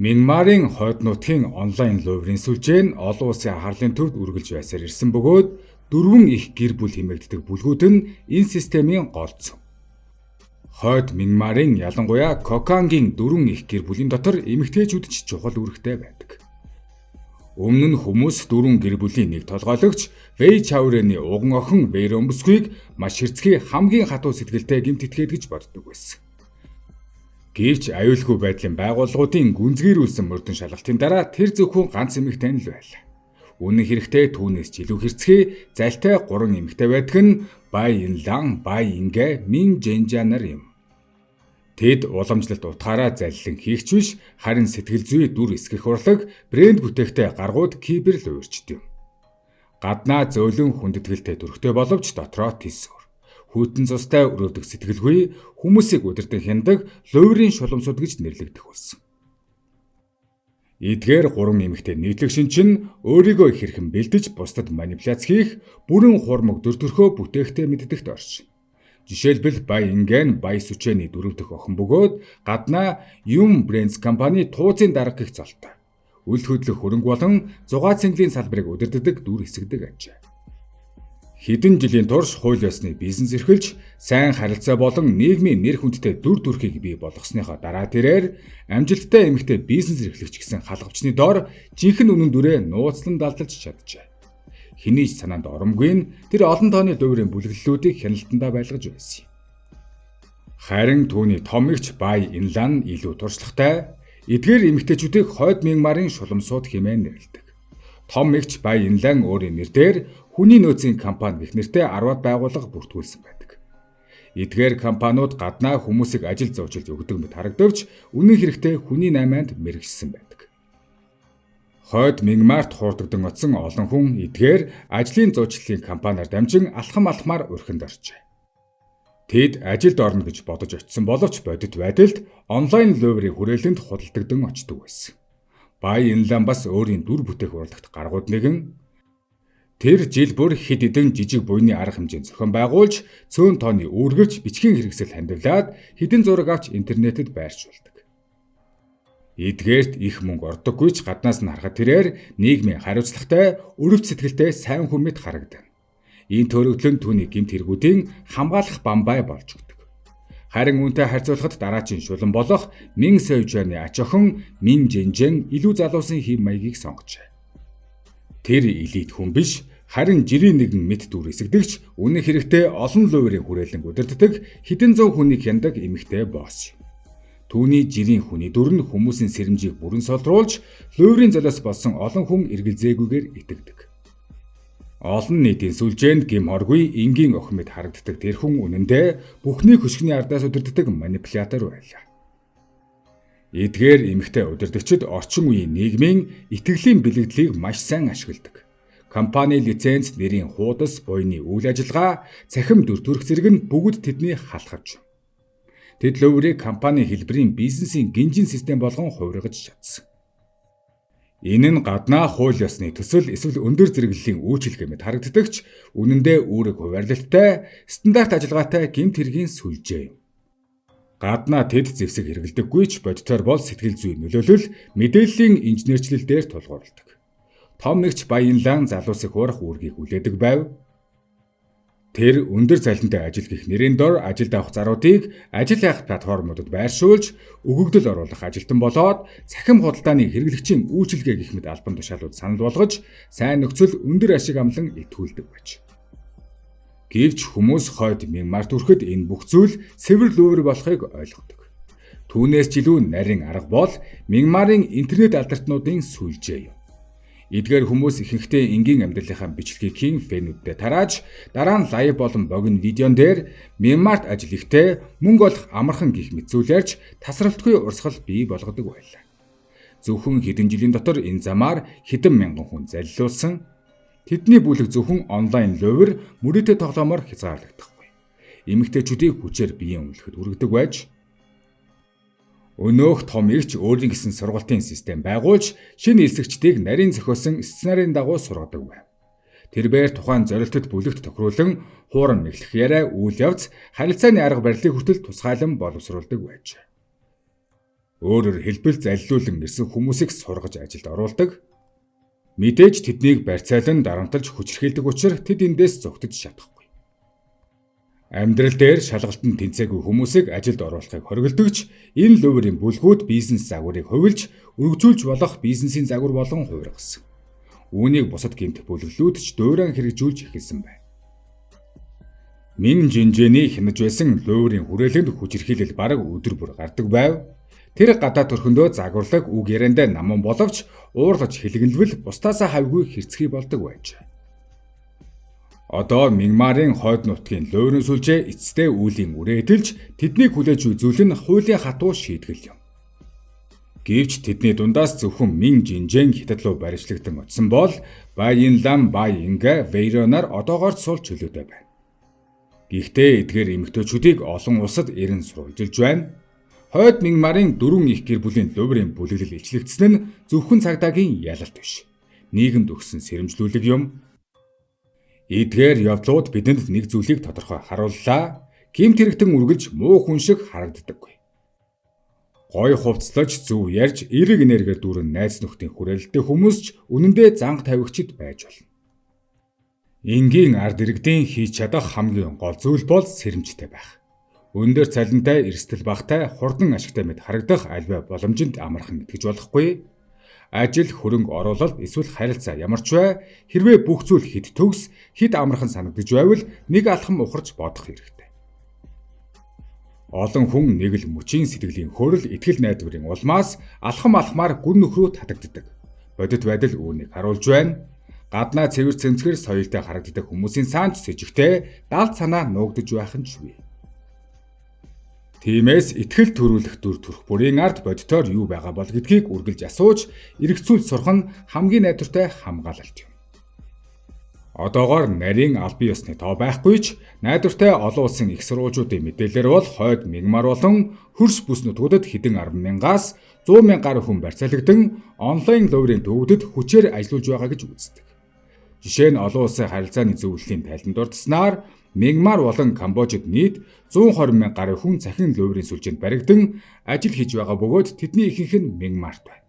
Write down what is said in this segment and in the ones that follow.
Мянмарын хойд нутгийн онлайн луйврын сүлжээ нь олон улсын анхаарлын төвд үргэлж байсаар ирсэн бөгөөд дөрвөн их гэр бүл хэмээгддэг бүлгүүд нь энэ системийн гол зүв. Хойд Мянмарын, ялангуяа Кокангийн дөрвөн их гэр бүлийн дотор эмэгтэйчүүд ч чухал үүрэгтэй байдаг. Өмнө нь хүмүүс дөрвөн гэр бүлийн нэг толгойлогч Вэй Чаурэны уган охин Вэй Ромбсхүйг маш хэрцгий, хамгийн хатуу сэтгэлтэй гэмт этгээд гэж боддог байсан. Гэвч аюулгүй байдлын байгууллагуудын гүнзгийрүүлсэн мөрдөн шалгалтын дараа тэр зөвхөн ганц эмэгтэй нь л байлаа. Үнэн хэрэгтээ түүнээс ч илүү хэрцгий, залтай гурван эмэгтэй байдаг нь Бай Инлан, Бай Ингээ, Мин Женжа нар юм. Тэд уламжлалт утгаараа заллин хийх ч биш, харин сэтгэл зүй, дүр эсгэх урлаг, брэнд бүтээхдээ гаргууд кибер луйварчид юм. Гаднаа зөөлөн хүндэтгэлтэй төрхтэй боловч дотроо тис өөр. Хүйтэн цустай, өрөвдөх сэтгэлгүй, хүмүүсийг удирдан хянадаг луйврын шуламсууд гэж нэрлэгдэх болсон. Эдгээр гурван эмэгтэй нийтлэг шинж нь өөрийгөө хэрхэн бэлдэж, бусдад манипуляц хийх, бүрэн хуурмаг дүр төрхөө бүтээхдээ мэддэгт орж. Жишээлбэл, Бай Ингэн Бай Сүчэний дөрөв дэх охин бөгөөд гаднаа Юм Брендс компани тууцын дарга гэх цолтой. Үл хөдлөх хөрөнгө болон зугаа цэнгэлийн салбарыг удирддаг дүр эсгдэг ажээ. Хэдэн жилийн турш хууль ёсны бизнес эрхэлж, сайн харилцаа болон нийгмийн нэр хүндтэй дүр төрхийг бий болгосныхоо дараа тэрээр амжилттай эмэгтэй бизнес эрхлэгч гэсэн халгавчны доор жинхэнэ үнэн дүрээ нууцлан далдалж чаджээ. Хэний ч санаанд оромгүй нь тэр олон тооны луйврын бүлэглэлүүдийг хяналтандаа байлгаж байсан юм. Харин түүний том эгч Бай Инлан илүү туршлагатай, эдгээр эмэгтэйчүүдийг хойд Мянмарын шуламсууд хэмээн нэрлэдэг. Том эгч Бай Инлан өөрийн нэр дээр хүний нөөцийн компани гэх нэртэй 10-аад байгууллага бүртгүүлсэн байдаг. Эдгээр компаниуд гаднаа хүмүүсийг ажил зуучилж өгдөг мэт харагдавч үнэн хэрэгтээ хүний наймаанд мэргэшсэн байдаг. Хойд Мянмарт хуурдагдан очсон олон хүн эдгээр ажлын зуучлалын компаниар дамжин алхам алхмаар орхинд оржээ. Тэд ажилд орно гэж бодож очсон боловч бодит байдалд онлайн луйврын хүрээлэнд худалдагдан очдог байсан. Бай Инлан бас өөрийн дүр бүтээх урлагт гаргууд нэгэн. Тэр жил бүр хэд хэдэн жижиг буйны арга хэмжээ зохион байгуулж, цөөн тооны үүргэвч, бичгийн хэрэгсэл хандивлаад, хэдэн зураг авч интернетэд байршуулдаг. Эдгээрт их мөнгө ордоггүй ч гаднаас нь харахад тэрээр нийгмийн хариуцлагатай, өрөвч сэтгэлтэй сайн хүн мэт харагдана. Энэ төөрөгдөл нь түүний гэмт хэргүүдийн хамгаалах бамбай болж өгдөг. Харин үүнтэй харьцуулахад дараачийн шулам болох Мин Сойжаны ач охин Мин Женжен илүү залуусын хэв маягийг сонгожээ. Тэр элит хүн биш, харин жирийн нэгэн мэт дүр эсгдэгч, үнэн хэрэгтээ олон луйврын хүрээлэнг удирддаг, хэдэн зуун хүнийг хянадаг эмэгтэй босс юм. Түүний жирийн хүний дүр нь хүмүүсийн сэрэмжийг бүрэн солируулж, луйврын золиос болсон олон хүн эргэлзээгүйгээр итгэдэг. Олон нийтийн сүлжээнд гэм хоргүй энгийн охин мэт харагддаг тэр хүн үнэндээ бүхний хөшгөний ардаас удирддаг манипулятор байлаа. Эдгээр эмэгтэй удирдагчид орчин үеийн нийгмийн итгэлийн бэлэгдлийг маш сайн ашигладаг. Компани лиценз, нэрийн хуудас, буйны үйл ажиллагаа, цахим дүр төрх зэрэг нь бүгд тэдний халхавч. Тэд луйврыг компани хэлбэрийн бизнесийн гинжин систем болгон хувиргаж чадсан. Энэ нь гаднаа хууль ёсны төсөл эсвэл өндөр зэрэглэлийн үйлчилгээ мэт харагддаг ч үнэндээ үүрэг хуваарлалтай, стандарт ажиллагаатай гэмт хэргийн сүлжээ юм. Гаднаа тэд зэвсэг хэрэглэдэггүй ч бодитоор бол сэтгэл зүйн нөлөөлөл, мэдээллийн инженерчлэл дээр тулгуурладаг. Том эгч Баянлан залуусыг хуурах үүргийг хүлээдэг байв. Тэр өндөр цалинтай ажил гэх нэрийн дор ажилд авах заруудыг ажил хайх платформудад байршуулж, өгөгдөл оруулах ажилтан болоод, цахим худалдааны хэрэглэгчийн үйлчилгээ гэх мэт албан тушаалууд санал болгож, сайн нөхцөл, өндөр ашиг амлан итгүүлдэг байж. Гэвч хүмүүс хойд Мянмарт хүрэхэд энэ бүх зүйл цэвэр луйвар болохыг ойлгодог. Түүнээс ч илүү нарийн арга бол Мянмарын интернет алдартнуудын сүлжээ юм. Эдгээр хүмүүс ихэнхдээ энгийн амьдралынхаа бичлэгийг хийн fan үүддээ тарааж, дараа нь live болон богино видеон дээр Мянмарт ажил ихтэй, мөнгө олох амархан гэх мэт зүйл ярьж тасралтгүй урсгал бий болгодог байлаа. Зөвхөн хэдэн жилийн дотор энэ замаар хэдэн мянган хүн залилуулсан. Тэдний бүлэг зөвхөн онлайн луйвар, мөрөөдөө тоглоомоор хязгаарлагдахгүй. Эмэгтэйчүүдийг хүчээр биеийн үнэлэхэд хүргэдэг байж, өнөөх том эгч өөрийн гэсэн сургалтын систем байгуулж, шинэ элсэгчдийг нарийн зохиосон сценарийн дагуу сургадаг байв. Тэрбээр тухайн зорилтод бүлэгт тохируулан хуурам мэхлэх яриа, үйл явц, харилцааны арга барилыг хүртэл тусгайлан боловсруулдаг байжээ. Өөрөөр хэлбэл залилуулан ирсэн хүмүүсийг сургаж ажилд оруулдаг. Мэдээж тэднийг барьцаалан дарамталж хүчирхийлдэг учраа тэд эндээс зүгтэж чадахгүй. Амьдрал дээр шалгалтанд тэнцээгүй хүмүүсийг ажилд оруулахыг хориглодог ч энэ луйварын бүлгүүд бизнес загварыг хувилж, өргөжүүлж болох бизнесийн загвар болон хувиргасан. Үүнийг бусад гэмтэх бүлэглэлүүд ч дуурайн хэрэгжүүлж эхэлсэн байна. Мин жинжээний хянаж байсан луйварын хүрээлэнд хүчирхийлэл бараг өдөр бүр гардаг байв. Тэр гадаа төрхөндөө загварлаг үг яриандаа наман боловч уурлаж хэлгэнлвэл бусдаасаа хавьгүй хэрцгий болдог байжээ. Одоо Мянмарын хойд нутгийн луйварын сүлжээ эцэстээ үйлийн үрээ эдэлж тэднийг хүлээж буй зүйл нь хуулийн хатуу шийтгэл юм. Гэвч тэдний дундаас зөвхөн Мин Жинжэн Хятад руу баривчлагдсан очсон бол Баян Лам, Баянга, Вейронаар одоогоор сул чөлөөтэй байна. Гэхдээ эдгээр эмэгтэйчүүдийг олон улсад эрен сурвалжилж байна. Хойд Мянмарын дөрвөн их гэр бүлийн луйварын бүлэглэл илчлэгдсэн нь зөвхөн цагдаагийн ялалт биш. Нийгэмд өгсөн сэрэмжлүүлэг юм. Эдгээр явдлууд бидэнд нэг зүйлийг тодорхой харууллаа. Гэмт хэрэгтэн үргэлж муу хүн шиг харагддаггүй. Гоё хувцаслаж зөв ярьж эерэг энергиэр дүүрэн найз нөхдийн хүрээлэлтэй хүмүүс ч үнэндээ занга тавигчид байж болно. Энгийн ард иргэдийн хийж чадах хамгийн гол зүйл бол сэрэмжтэй байх. Өндөр цалинтай, эрсдэл багатай, хурдан ашигтай мэт харагдах аливаа боломжинд амархан итгэж болохгүй. Ажил, хөрөнгө оруулалт эсвэл харилцаа ямар ч бай, хэрвээ бүх зүйл хэд төгс, хэд амархан санагдаж байвал нэг алхам ухарч бодох хэрэгтэй. Олон хүн нэг л мөчийн сэтгэлийн хөөрөл итгэл найдварын улмаас алхам алхмаар гүн нүх рүү татагддаг. Бодит байдал үүнийг харуулж байна. Гаднаа цэвэр цэмцгэр соёлтой харагддаг хүмүүсийн саанч сэжигтэй далд санаа нуугдаж байх нь ч бий. Тиймээс итгэл төрүүлэх дүр төрх бүрийн ард бодитоор юу байгаа бол гэдгийг үргэлж асууж, эргэцүүлж сурах нь хамгийн найдвартай хамгаалалт юм. Одоогоор нарийн албан ёсны тоо байхгүй ч найдвартай олон улсын их сурвалжуудын мэдээллээр бол хойд Мянмар болон хөрс бүс нутгуудад хэдэн 10 мянгаас 100 мянга гаруй хүн барьцаалагдсан онлайн луйварын төвүүдэд хүчээр ажиллуулж байгаа гэж үздэг. Жишээ нь олон улсын харилцааны зөвлөлийн тайланд дурдсанаар Мянмар болон Камбожид нийт 120 мянга гаруй хүн цахим луйварын сүлжээнд баригдан ажил хийж байгаа бөгөөд тэдний ихэнх нь Мянмарт байна.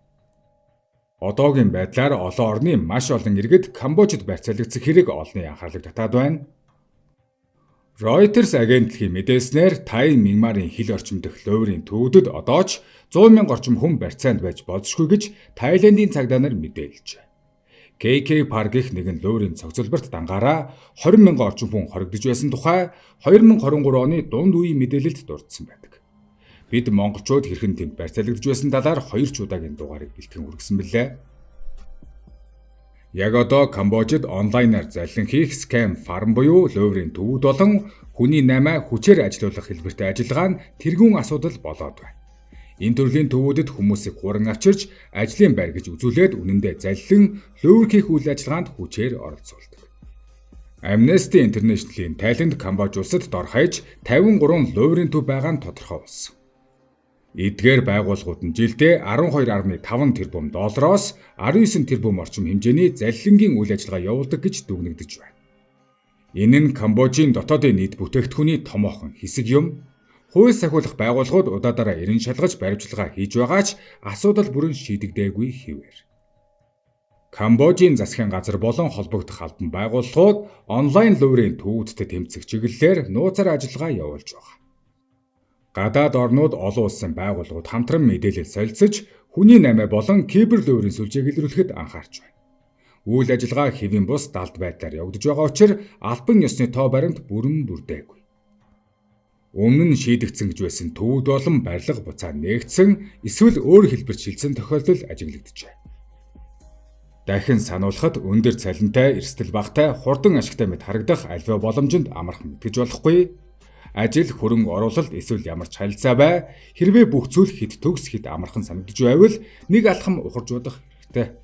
Одоогийн байдлаар олон орны маш олон иргэд Камбожид барьцаалагдсан хэрэг олонний анхаарлыг татаад байна. Reuters агентлагийн мэдээлснээр Тай Мянмарын хил орчим дэх луйварын төвүүдэд одоо ч 100 мянга орчим хүн барьцаанд байж болзошгүй гэж Таиландын цагдаа нар мэдээлжээ. KK Park гэх нэгэн луйварын цогцлборт дангаараа 20 мянган орчим хүн хоригдож байсан тухай 2023 оны дунд үеийн мэдээлэлд дурдсан байдаг. Бид монголчууд хэрхэн тэнд барьцаалагдж байсан талаар хоёр ч удаагийн дугаарыг бэлтгэн хүргэсэн билээ. Яг одоо Камбожид онлайнаар заллин хийх scam farm буюу луйварын төвүүд болон хүний наймаа хүчээр ажилуулах хэлбэртэй ажиллагаа нь тэргүүн асуудал болоод байна. Энэ төрлийн төвүүдэд хүмүүсийг хуран авчирч ажлын байр гэж үзүүлээд үнэндээ заллин луйвар хийх үйл ажиллагаанд хүчээр оролцуулдаг. Amnesty International-ийн тайланд Камбож улсад дор хаяж 53 луйварын төв байгаа нь тодорхой болсон. Эдгээр байгууллагууд нь жилдээ 12.5 тэрбум доллароос 19 тэрбум орчим хэмжээний заллингийн үйл ажиллагаа явуулдаг гэж дүгнэгдэж байна. Энэ нь Камбожийн дотоодын нийт бүтээгдэхүүний томоохон хэсэг юм. Хууль сахиулах байгууллагууд удаадаараа эрен шалгаж баривчилгаа хийж байгаа ч асуудал бүрэн шийдэгдээгүй хэвээр. Камбожийн засгийн газар болон холбогдох албан байгууллагууд онлайн луйварын төвүүдтэй тэмцэх чиглэлээр нууцаар ажиллагаа явуулж байгаа. Гадаад орнууд олон улсын байгууллагууд хамтран мэдээлэл солилцож хүний наймаа болон кибер луйварын сүлжээг илрүүлэхэд анхаарч байна. Үйл ажиллагаа хэвийн бус далд байдлаар явагдаж байгаа учраа албан ёсны тоо баримт бүрэн бүрдээгүй. Өмнө нь шийдэгдсэн гэж байсан төвүүд болон барилга буцаа нээгдсэн эсвэл өөр хэлбэрт шилжсэн тохиолдол ажиглагджээ. Дахин сануулхад өндөр цалинтай, эрсдэл багатай, хурдан ашигтай мэт харагдах аливаа боломжинд амархан итгэж болохгүй. Ажил, хөрөнгө оруулалт эсвэл ямар ч харилцаа бай, хэрвээ бүх зүйл хэд төгс хэд амархан санагдаж байвал нэг алхам ухарж бодох хэрэгтэй.